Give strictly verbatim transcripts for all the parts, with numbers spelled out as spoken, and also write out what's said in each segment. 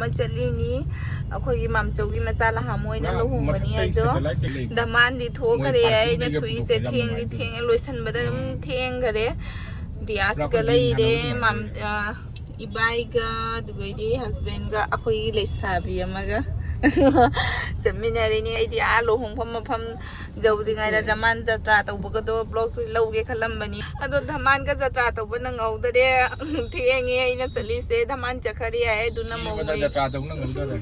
ꯑꯃ ꯆꯠꯂꯤꯅꯤ꯫ ꯑꯩꯈꯣꯏꯒꯤ ꯃꯥꯝꯆꯧꯒꯤ ꯃꯆꯥ ꯂꯍꯥꯃꯣꯏꯅ ꯂꯨꯍꯣꯡꯕꯅꯤ ꯍꯥꯏꯗꯣ꯫ ꯗꯃꯥꯟꯗꯤ ꯊꯣꯛꯈ꯭ꯔꯦ꯫ ꯑꯩꯅ ꯊꯨꯏꯁꯦ ꯊꯦꯡꯗꯤ ꯊꯦꯡꯉꯦ, ꯂꯣꯏꯁꯟꯕꯗ ꯑꯗꯨꯝ ꯊꯦꯡꯈꯔꯦ꯫ ꯗꯤꯌꯥꯁꯀ ꯂꯩꯔꯦ, ꯃꯥꯝ-, ꯑ, ꯏꯕꯥꯏꯒ, ꯑꯗꯨꯒꯩꯗꯤ ꯍꯁꯕꯦꯟꯒ, ꯑꯩꯈꯣꯏꯒꯤ ꯂꯩꯁꯥꯕꯤ ꯑꯃꯒ ꯆꯠꯃꯤꯟꯅꯔꯤꯅꯤ꯫ ꯑꯩꯗꯤ ꯑꯥ ꯂꯨꯍꯣꯡꯐꯝ ꯃꯐꯝ ꯌꯧꯗ꯭ꯔꯤꯉꯩꯗ ꯙꯃꯥꯟ ꯖꯇ꯭ꯔꯥ ꯇꯧꯕꯒꯗꯣ ꯕ꯭ꯂꯣꯛꯁꯦ ꯂꯧꯒꯦ ꯈꯜꯂꯝꯕꯅꯤ꯫ ꯑꯗꯣ ꯙꯃꯥꯟꯒ ꯖꯇ꯭ꯔꯥ ꯇꯧꯕ ꯅꯪꯍꯧꯗꯔꯦ꯫ ꯊꯦꯡꯉꯦ ꯑꯩꯅ ꯆꯠꯂꯤꯁꯦ꯫ ꯙꯃꯥꯟ ꯆꯠꯈꯔꯦ ꯍꯥꯏ꯫ ꯑꯗꯨꯅ ꯃꯧꯉꯩ ꯖꯇ꯭ꯔꯥ ꯇꯧ ꯅꯪꯍꯧꯗꯔꯦ꯫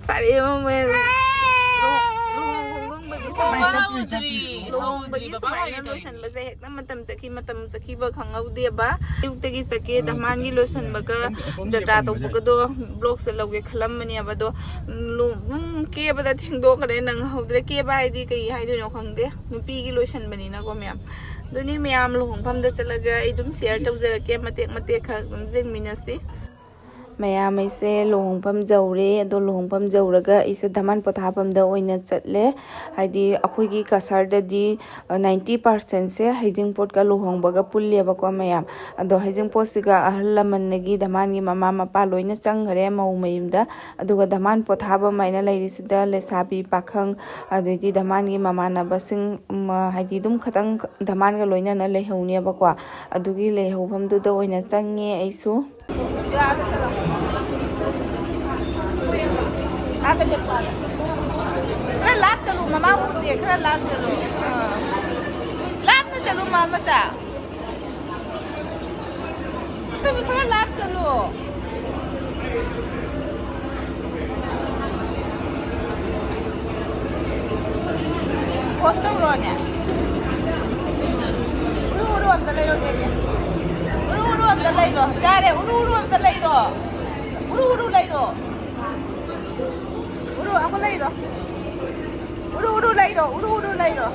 ꯁꯥꯔꯦ ꯃꯃꯣꯏ꯫ ꯂꯨꯍꯣꯡ-, ꯂꯨꯍꯣꯡ ꯈꯣꯡꯗꯣꯡꯕꯒꯤ ꯁꯨꯃꯥꯏꯅ, ꯍꯧꯗ꯭ꯔꯤ꯫ ꯂꯨꯍꯣꯡꯕꯒꯤ ꯁꯨꯃꯥꯏꯅ ꯂꯣꯏꯁꯟꯕꯁꯦ ꯍꯦꯛꯇ ꯃꯇꯝ ꯆꯠꯈꯤ, ꯃꯇꯝ ꯆꯠꯈꯤꯕ ꯈꯪꯍꯧꯗꯦꯕ꯫ ꯑꯌꯨꯛꯇꯒꯤ ꯆꯠꯀꯦ, ꯙꯃꯥꯟꯒꯤ ꯂꯣꯏꯁꯟꯕꯒ ꯖꯇ꯭ꯔꯥ ꯇꯧꯕꯒꯗꯣ ꯕ꯭ꯂꯣꯛꯁꯦ ꯂꯧꯒꯦ ꯈꯜꯂꯝꯕꯅꯦꯕ꯫ ꯑꯗꯣ ꯂꯨ-, ꯑꯗꯨꯝ ꯀꯦꯕꯗ ꯊꯦꯡꯗꯣꯛꯈ꯭ꯔꯦ, ꯅꯪꯍꯧꯗ꯭ꯔꯦ꯫ ꯀꯦꯕ ꯍꯥꯏꯗꯤ ꯀꯩ ꯍꯥꯏꯗꯣꯏꯅꯣ ꯈꯪꯗꯦ, ꯅꯨꯄꯤꯒꯤ ꯂꯣꯏꯁꯟꯕꯅꯤꯅꯀꯣ ꯃꯌꯥꯝ꯫ ꯑꯗꯨꯅꯤ ꯃꯌꯥꯝ ꯂꯨꯍꯣꯡꯐꯝꯗ ꯆꯠꯂꯒ ꯑꯩ ꯑꯗꯨꯝ ꯁꯤꯌꯔ ꯇꯧꯖꯔꯛꯀꯦ, ꯃꯇꯦꯛ ꯃꯇꯦꯛ ꯈꯛ ꯑꯗꯨꯝ ꯌꯦꯡꯃꯤꯟꯅꯁꯤ꯫ ꯃꯌꯥꯝ ꯑꯩꯁꯦ ꯂꯨꯍꯣꯡꯐꯝ ꯌꯧꯔꯦ꯫ ꯑꯗꯣ ꯂꯨꯍꯣꯡꯐꯝ ꯌꯧꯔꯒ ꯑꯩꯁꯦ ꯙꯃꯥꯟ ꯄꯣꯊꯥꯐꯝꯗ ꯑꯣꯏꯅ ꯆꯠꯂꯦ꯫ ꯍꯥꯏꯗꯤ ꯑꯩꯈꯣꯏꯒꯤ ꯀꯁꯥꯔꯗꯗꯤ, ꯑ, ninety percentꯁꯦ ꯍꯩꯖꯤꯡꯄꯣꯠꯀ ꯂꯨꯍꯣꯡꯕꯒ ꯄꯨꯜꯂꯦꯕꯀꯣ ꯃꯌꯥꯝ꯫ ꯑꯗꯣ ꯍꯩꯖꯤꯡꯄꯣꯠꯁꯤꯒ ꯑꯍꯜ ꯂꯃꯟꯗꯒꯤ ꯙꯃꯥꯟꯒꯤ ꯃꯃꯥ ꯃꯄꯥ ꯂꯣꯏꯅ ꯆꯪꯈ꯭ꯔꯦ ꯃꯧ ꯃꯌꯨꯝꯗ꯫ ꯑꯗꯨꯒ ꯙꯃꯥꯟ ꯄꯣꯊꯥꯐꯝ ꯍꯥꯏꯅ ꯂꯩꯔꯤꯁꯤꯗ ꯂꯩꯁꯥꯕꯤ ꯄꯥꯈꯪ, ꯑꯗꯩꯗꯤ ꯙꯃꯥꯟꯒꯤ ꯃꯃꯥꯟꯅꯕꯁꯤꯡ, ꯎꯝ, ꯍꯥꯏꯗꯤ ꯑꯗꯨꯝ ꯈꯇꯪ ꯙꯃꯥꯟꯒ ꯂꯣꯏꯅꯅ ꯂꯩꯍꯧꯅꯦꯕꯀꯣ꯫ ꯑꯗꯨꯒꯤ ꯂꯩꯍꯧꯐꯝꯗꯨꯗ ꯑꯣꯏꯅ ꯆꯪꯉꯦ ꯑꯩꯁꯨ꯫ ꯈꯔ ꯂꯥꯞ ꯆꯠꯂꯨ, ꯃꯃꯥ ꯎꯗꯦ, ꯈꯔ ꯂꯥꯞ ꯆꯠꯂꯨ꯫ ꯑꯥ꯫ ꯂꯥꯞꯅ ꯆꯠꯂꯨ, ꯃꯥ ꯃꯆꯥ꯫ ꯈꯔ ꯂꯥꯞ ꯆꯠꯂꯨ꯫ ꯄꯣꯁ ꯇꯧꯔꯣꯅꯦ꯫ ꯎꯔꯨ ꯎꯔꯨ ꯑꯝꯇ ꯂꯩꯔꯣ, ꯆꯦꯆꯦ꯫ ꯎꯔꯨ ꯎꯔꯨ ꯑꯝꯇ ꯂꯩꯔꯣ꯫ ꯌꯥꯔꯦ, ꯎꯔꯨ ꯎꯔꯨ ꯑꯝꯇ ꯂꯩꯔꯣ꯫ ꯎꯔꯨ ꯎꯔꯨ ꯂꯩꯔꯣ꯫ ꯎꯔꯨ ꯑꯃꯨꯛ ꯂꯩꯔꯣ꯫ ꯎꯔꯨ ꯎꯔꯨ ꯂꯩꯔꯣ, ꯎꯔꯨ ꯎꯔꯨ ꯂꯩꯔꯣ꯫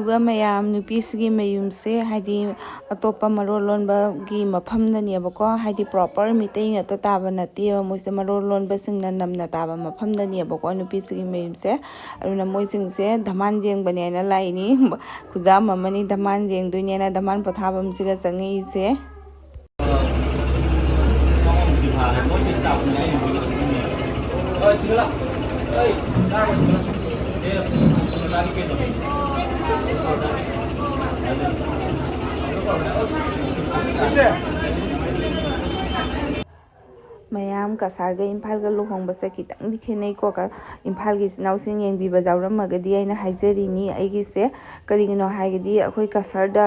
ꯑꯗꯨꯒ ꯃꯌꯥꯝ, ꯅꯨꯄꯤꯁꯤꯒꯤ ꯃꯌꯨꯝꯁꯦ ꯍꯥꯏꯗꯤ ꯑꯇꯣꯞꯄ ꯃꯔꯣꯜ ꯂꯣꯟꯕꯒꯤ ꯃꯐꯝꯗꯅꯦꯕꯀꯣ, ꯍꯥꯏꯗꯤ ꯄ꯭ꯔꯣꯄꯔ ꯃꯤꯇꯩ ꯉꯥꯛꯇ ꯇꯥꯕ ꯅꯠꯇꯦꯕ, ꯃꯣꯏꯁꯦ ꯃꯔꯣꯜ ꯂꯣꯟꯕꯁꯤꯡꯅ ꯅꯝꯅ ꯇꯥꯕ ꯃꯐꯝꯗꯅꯦꯕꯀꯣ ꯅꯨꯄꯤꯁꯤꯒꯤ ꯃꯌꯨꯝꯁꯦ꯫ ꯑꯗꯨꯅ ꯃꯣꯏꯁꯤꯡꯁꯦ ꯙꯃꯥꯟ ꯌꯦꯡꯕꯅꯦꯅ ꯂꯥꯛꯏꯅꯤ꯫ ꯈꯨꯖꯥꯝ ꯑꯃꯅꯤ ꯙꯃꯥꯟ ꯌꯦꯡꯗꯣꯏꯅꯦꯅ ꯙꯃꯥꯟ ꯄꯣꯊꯥꯐꯝꯁꯤꯒ ꯆꯪꯉꯛꯏꯁꯦ꯫ ꯃꯌꯥꯝ, ꯀꯁꯥꯔꯒ ꯏꯝꯐꯥꯜꯒ ꯂꯨꯍꯣꯡꯕꯁꯦ ꯈꯤꯇꯪꯗꯤ ꯈꯦꯠꯅꯩꯀꯣ꯫ ꯀ-, ꯏꯝꯐꯥꯜꯒꯤ ꯏꯆꯤꯟ ꯏꯅꯥꯎꯁꯤꯡ ꯌꯦꯡꯕꯤꯕ ꯌꯥꯎꯔꯝꯃꯒꯗꯤ ꯑꯩꯅ ꯍꯥꯏꯖꯔꯤꯅꯤ꯫ ꯑꯩꯒꯤꯁꯦ ꯀꯔꯤꯒꯤꯅꯣ ꯍꯥꯏꯔꯒꯗꯤ ꯑꯩꯈꯣꯏ ꯀꯁꯥꯔꯗ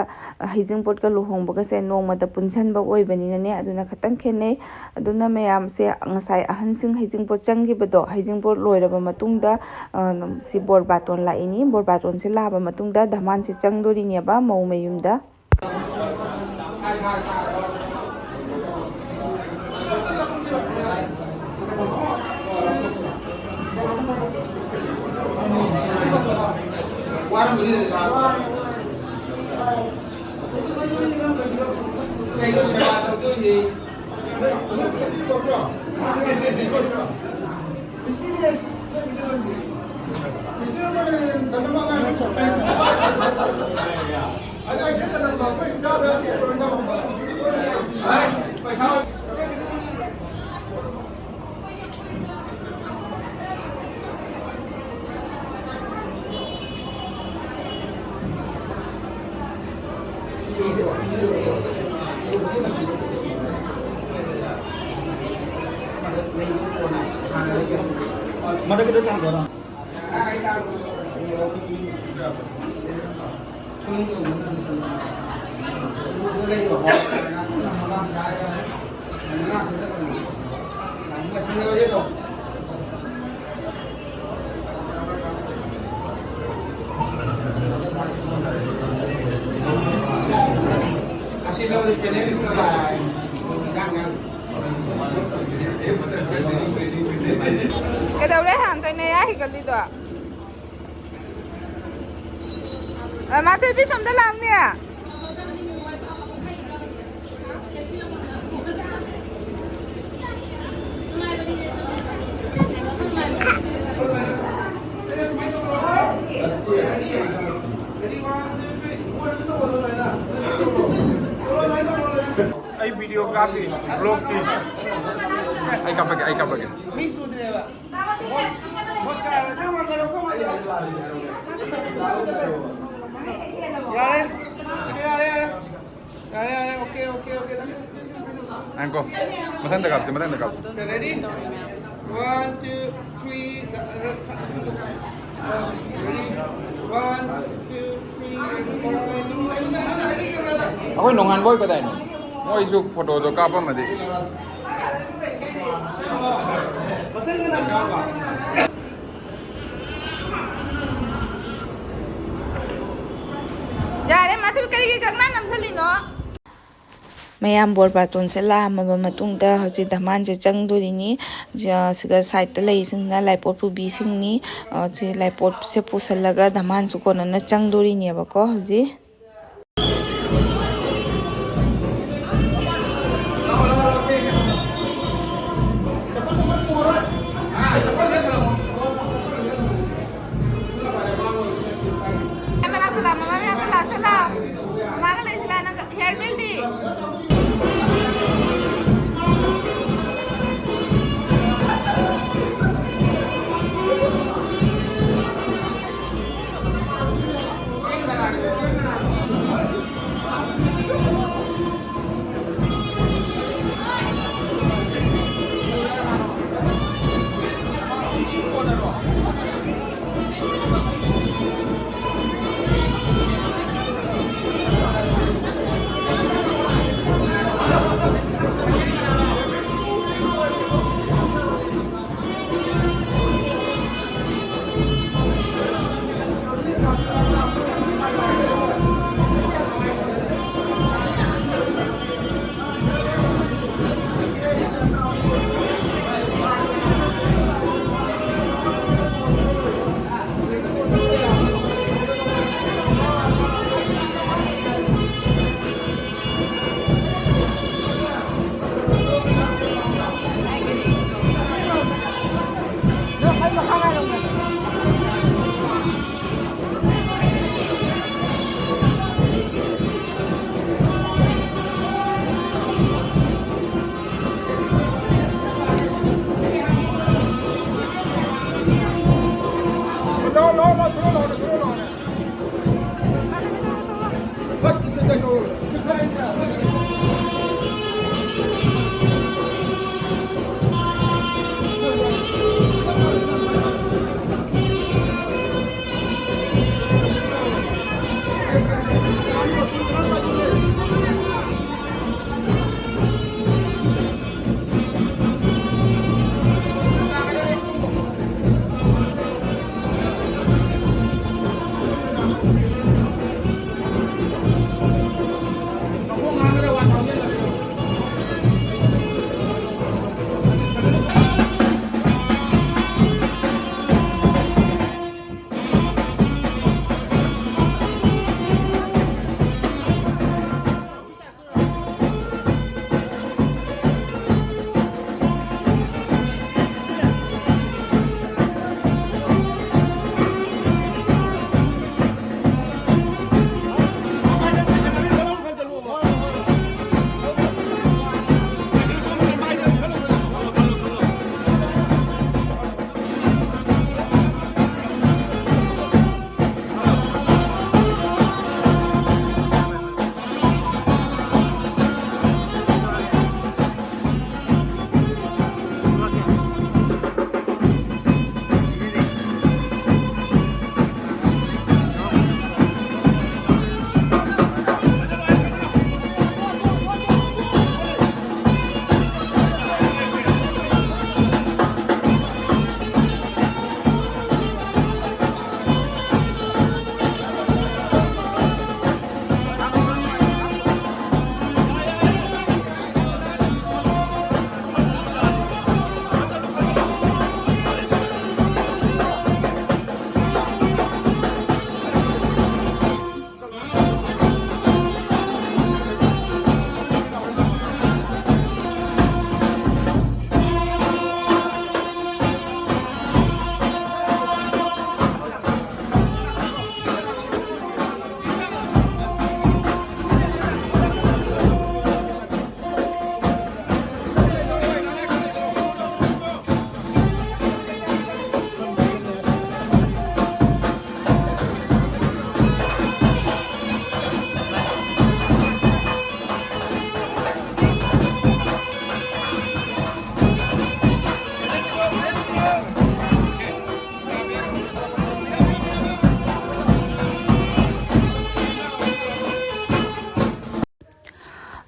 ꯍꯩꯖꯤꯡꯄꯣꯠꯀ ꯂꯨꯍꯣꯡꯕꯒꯁꯦ ꯅꯣꯡꯃꯗ ꯄꯨꯟꯁꯤꯟꯕ ꯑꯣꯏꯕꯅꯤꯅꯅꯦ, ꯑꯗꯨꯅ ꯈꯤꯇꯪ ꯈꯦꯠꯅꯩ꯫ ꯑꯗꯨꯅ ꯃꯌꯥꯝꯁꯦ ꯉꯁꯥꯏ ꯑꯍꯟꯁꯤꯡ ꯍꯩꯖꯤꯡꯄꯣꯠ ꯆꯪꯈꯤꯕꯗꯣ, ꯍꯩꯖꯤꯡꯄꯣꯠ ꯂꯣꯏꯔꯕ ꯃꯇꯨꯡꯗ, ꯑ, ꯁꯤ ꯕꯣꯔ ꯕꯥꯇꯣꯟ ꯂꯥꯛꯏꯅꯤ꯫ ꯕꯣꯔ ꯕꯥꯇꯣꯟꯁꯦ ꯂꯥꯛꯑꯕ ꯃꯇꯨꯡꯗ ꯙꯃꯥꯟꯁꯦ ꯆꯪꯗꯣꯔꯤꯅꯦꯕ ꯃꯧ ꯃꯌꯨꯝꯗ꯫ ꯃꯊꯛꯇ ꯊꯥꯡꯒꯠꯂꯣ꯫ ꯀꯩꯗꯧꯔꯦ ꯍꯥꯟ ꯀꯩꯅ ꯌꯥ ꯍꯤꯒꯠꯂꯤꯗꯣ? ꯃꯥꯊꯣꯏꯕꯤ, ꯁꯣꯝꯗ ꯂꯥꯛꯅꯦ꯫ ꯑꯩ ꯚꯤꯗꯤꯑꯣ ꯀꯥꯞꯄꯤ, ꯕ꯭ꯂꯣꯒꯀꯤ꯫ ꯑꯩ ꯀꯥꯞꯄꯛꯀꯦ, ꯑꯩ ꯀꯥꯞꯄꯛꯀꯦ꯫ ꯌꯥꯔꯦ, ꯌꯥꯔꯦ, ꯌꯥꯔꯦ꯫ ꯌꯥꯔꯦ, ꯌꯥꯔꯦ, okay, okay, okay, ꯅꯪ ꯉꯥꯏꯈꯣ꯫ ꯃꯊꯪꯗ ꯀꯥꯞꯁꯤ, ꯃꯊꯪꯗ ꯀꯥꯞꯁꯤ꯫ Ready? One, two, three, ready? One, two, three, four. ꯑꯩꯈꯣꯏ ꯅꯣꯡꯉꯥꯟꯕ ꯑꯣꯏ ꯀꯗꯥꯏꯅꯣ? ꯃꯣꯏꯁꯨ ꯐꯣꯇꯣꯗꯣ ꯀꯥꯞꯄꯝꯃꯗꯤ꯫ ꯌꯥꯔꯦ, ꯃꯥꯊꯣꯏ, ꯀꯔꯤꯒꯤ ꯀꯪꯅꯥ ꯅꯝꯁꯤꯜꯂꯤꯅꯣ? ꯃꯌꯥꯝ ꯕꯣꯔ ꯕꯥꯇꯣꯟꯁꯦ ꯂꯥꯝꯃꯕ ꯃꯇꯨꯡꯗ ꯍꯧꯖꯤꯛ ꯙꯃꯥꯟꯁꯦ ꯆꯪꯗꯣꯔꯤꯅꯤ꯫ ꯖ-, ꯁꯤꯒ ꯁꯥꯏꯠꯇ ꯂꯩꯔꯤꯁꯤꯡꯁꯤꯅ ꯂꯥꯏꯄꯣꯠ ꯄꯨꯕꯤꯁꯤꯡꯅꯤ꯫ ꯑ, ꯁꯤ ꯂꯥꯏꯄꯣꯠꯁꯦ ꯄꯨꯁꯜꯂꯒ ꯙꯃꯥꯟꯁꯨ ꯀꯣꯟꯅꯅ ꯆꯪꯗꯣꯔꯤꯅꯦꯕꯀꯣ ꯍꯧꯖꯤꯛ꯫ ꯃꯅꯥꯛꯇ ꯂꯥꯛꯑꯣ, ꯃꯃꯥ ꯃꯅꯥꯛꯇ ꯂꯥꯛꯑꯣ, ꯁꯠ ꯂꯥꯛꯑꯣ꯫ ꯃꯃꯥꯒ ꯂꯩꯁꯤꯂꯥ, ꯅꯪꯒ ꯍꯤꯌꯔ ꯕꯦꯜꯗꯤ?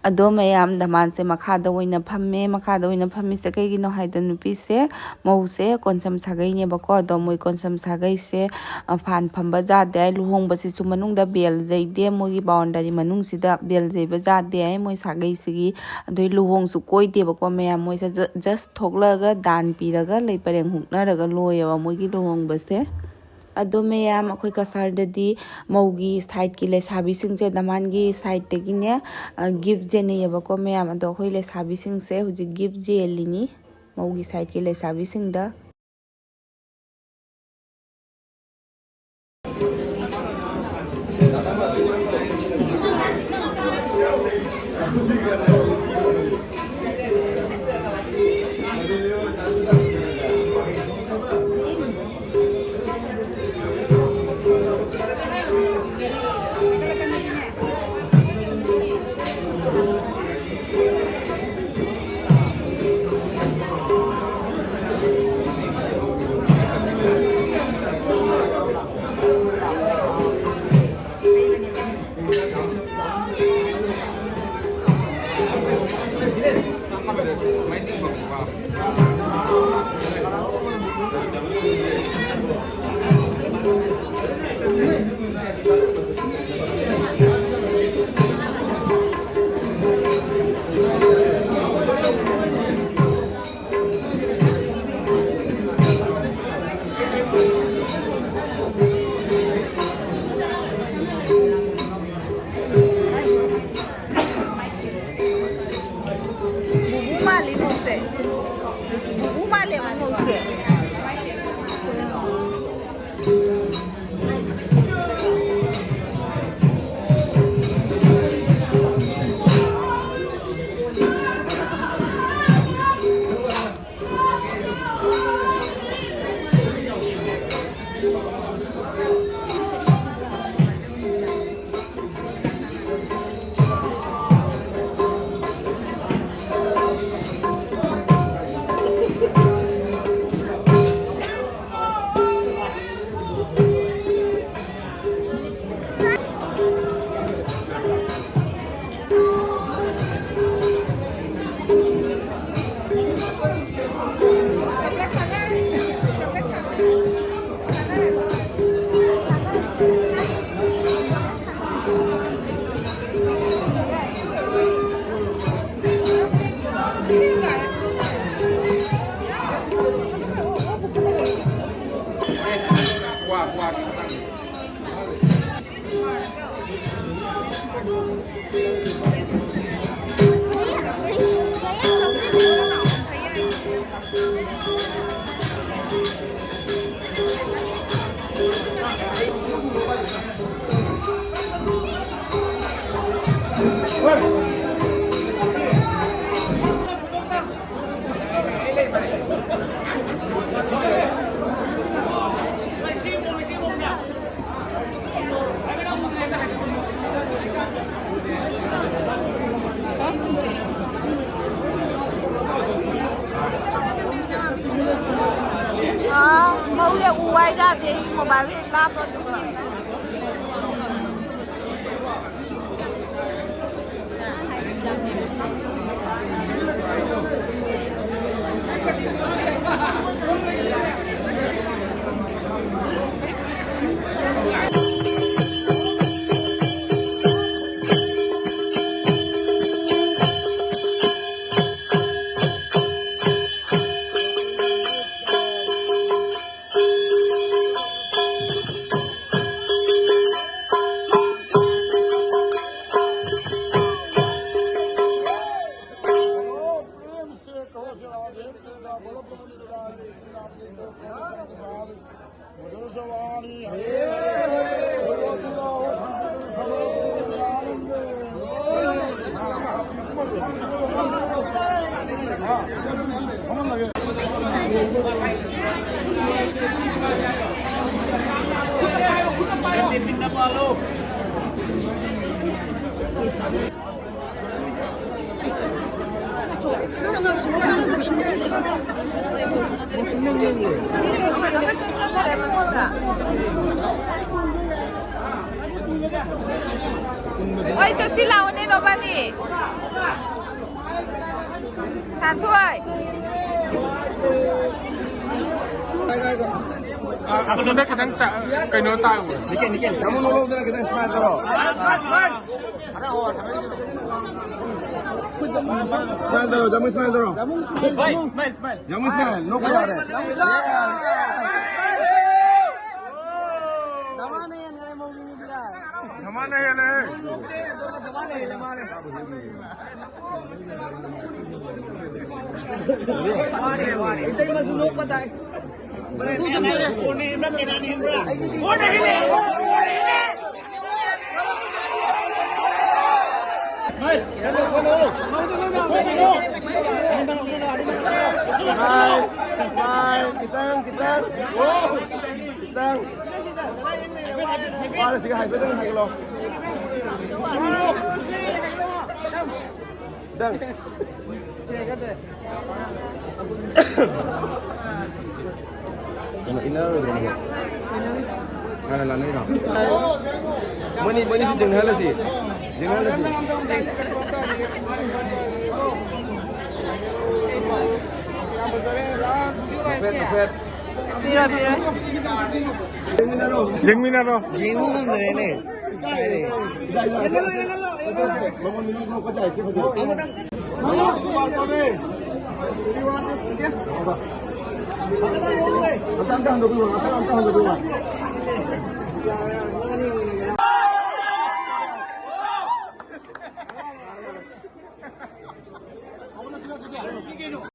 ꯑꯗꯣ ꯃꯌꯥꯝ, ꯗꯃꯥꯟꯁꯦ ꯃꯈꯥꯗ ꯑꯣꯏꯅ ꯐꯝꯃꯦ꯫ ꯃꯈꯥꯗ ꯑꯣꯏꯅ ꯐꯝꯃꯤꯁꯦ ꯀꯩꯒꯤꯅꯣ ꯍꯥꯏꯗ, ꯅꯨꯄꯤꯁꯦ, ꯃꯧꯁꯦ ꯀꯣꯟꯁꯝ ꯁꯥꯒꯩꯅꯦꯕꯀꯣ꯫ ꯑꯗꯣ ꯃꯣꯏ ꯀꯣꯟꯁꯝ ꯁꯥꯒꯩꯁꯦ, ꯑ, ꯐꯥꯟ ꯐꯝꯕ ꯌꯥꯗꯦ ꯍꯥꯏ꯫ ꯂꯨꯍꯣꯡꯕꯁꯤꯁꯨ ꯃꯅꯨꯡꯗ ꯕꯦꯜ ꯌꯩꯗꯦ, ꯃꯣꯏꯒꯤ ꯕꯥꯎꯟꯗꯔꯤ ꯃꯅꯨꯡꯁꯤꯗ ꯕꯦꯜ ꯌꯩꯕ ꯌꯥꯗꯦ ꯍꯥꯏ ꯃꯣꯏ ꯁꯥꯒꯩꯁꯤꯒꯤ꯫ ꯑꯗꯨꯏ ꯂꯨꯍꯣꯡꯁꯨ ꯀꯣꯏꯗꯦꯕꯀꯣ ꯃꯌꯥꯝ, ꯃꯣꯏꯁꯦ ꯖ-, ꯖꯁ ꯊꯣꯛꯂꯛꯑꯒ ꯗꯥꯟ ꯄꯤꯔꯒ ꯂꯩ ꯄꯔꯦꯡ ꯍꯨꯛꯅꯔꯒ ꯂꯣꯏꯌꯦꯕ ꯃꯣꯏꯒꯤ ꯂꯨꯍꯣꯡꯕꯁꯦ꯫ ꯑꯗꯣ ꯃꯌꯥꯝ, ꯑꯩꯈꯣꯏ ꯀꯁꯥꯔꯗꯗꯤ ꯃꯧꯒꯤ ꯁꯥꯏꯠꯀꯤ ꯂꯩꯁꯥꯕꯤꯁꯤꯡꯁꯦ ꯗꯃꯥꯟꯒꯤ ꯁꯥꯏꯠꯇꯒꯤꯅꯦ, ꯑ, ꯒꯤꯐ ꯌꯦꯟꯅꯩꯌꯦꯕꯀꯣ ꯃꯌꯥꯝ꯫ ꯑꯗꯣ ꯑꯩꯈꯣꯏ ꯂꯩꯁꯥꯕꯤꯁꯤꯡꯁꯦ ꯍꯧꯖꯤꯛ ꯒꯤꯐ ꯌꯦꯜꯂꯤꯅꯤ ꯃꯧꯒꯤ ꯁꯥꯏꯠꯀꯤ ꯂꯩꯁꯥꯕꯤꯁꯤꯡꯗ꯫ ꯕꯨꯕꯨ ꯃꯥꯜꯂꯤ ꯃꯧꯁꯦ꯫ ꯕꯨꯕꯨ ꯃꯥꯜꯂꯦꯕ ꯃꯧꯁꯦ꯫ ꯑꯥ, ꯃꯧꯁꯦ ꯎ ꯋꯥꯏ ꯌꯥꯗꯦ, ꯃꯣꯕꯥꯏꯜ ꯍꯦꯛ ꯂꯥꯞꯄ ꯑꯗꯨꯒ꯫ प्रेम से कहो जरा, राधे कृष्णा, बोलो प्रेम से राधे कृष्णा, प्रेम से कहो जरा। मधुर जवानी हरे हरे, हरे हरे, हरे हरे, हरे हरे। ꯍꯣꯏ, ꯆꯠꯁꯤ ꯂꯥꯛꯑꯣꯅꯦ, ꯅꯣꯕꯥꯅꯤ꯫ ꯁꯥꯟꯊꯣꯏ꯫ ꯑ-, ꯑꯁꯣꯝꯗ ꯈꯤꯇꯪ ꯆ-, ꯀꯩꯅꯣ ꯇꯥꯛꯎ꯫ ꯅꯤꯀꯦꯟ, ꯅꯤꯀꯦꯟ꯫ ꯇꯥꯃꯣ ꯅꯣꯛꯂꯧꯗꯅ ꯈꯤꯇꯪ smile ꯇꯧꯔꯣ꯫ Smile ꯇꯧꯔꯣ, ꯇꯥꯃꯣ smile ꯇꯧꯔꯣ꯫ ꯇꯥꯃꯣ smile, smile꯫ ꯇꯥꯃꯣ smile, ꯅꯣꯛꯄ ꯌꯥꯔꯦ꯫ ꯃꯥꯅ ꯍꯦꯜꯂꯦ꯫ ꯏꯇꯩꯃꯁꯨ ꯅꯣꯛꯄ ꯇꯥꯏ꯫ ꯈꯤꯇꯪ, ꯈꯤꯇꯪ꯫ ꯈꯤꯇꯪ꯫ ꯋꯥꯗ ꯁꯤꯒ ꯍꯥꯏꯐꯦꯠꯇꯪ ꯍꯥꯏꯒꯠꯂꯣ꯫ ꯈꯤꯇꯪ꯫ ꯀꯩꯅꯣ, ꯏꯟꯅꯔꯣꯏꯗ꯭ꯔꯣ ꯃꯣꯏ? ꯍꯥꯟꯅ ꯂꯥꯟꯅꯩꯔꯣ? ꯃꯣꯏꯅꯤ, ꯃꯣꯏꯅꯤꯁꯤ ꯌꯦꯡꯅꯍꯜꯂꯁꯤ꯫ ꯌꯦꯡꯅꯍꯜꯂꯁꯤ꯫ ꯅꯣꯛꯐꯦꯠ, ꯅꯣꯛꯐꯦꯠ꯫ ꯄꯤꯔꯣ, ꯄꯤꯔꯣ꯫ ꯌꯦꯡꯃꯤꯟꯅꯔꯣ꯫ ꯌꯦꯡꯕ ꯉꯝꯗ꯭ꯔꯦꯅꯦ꯫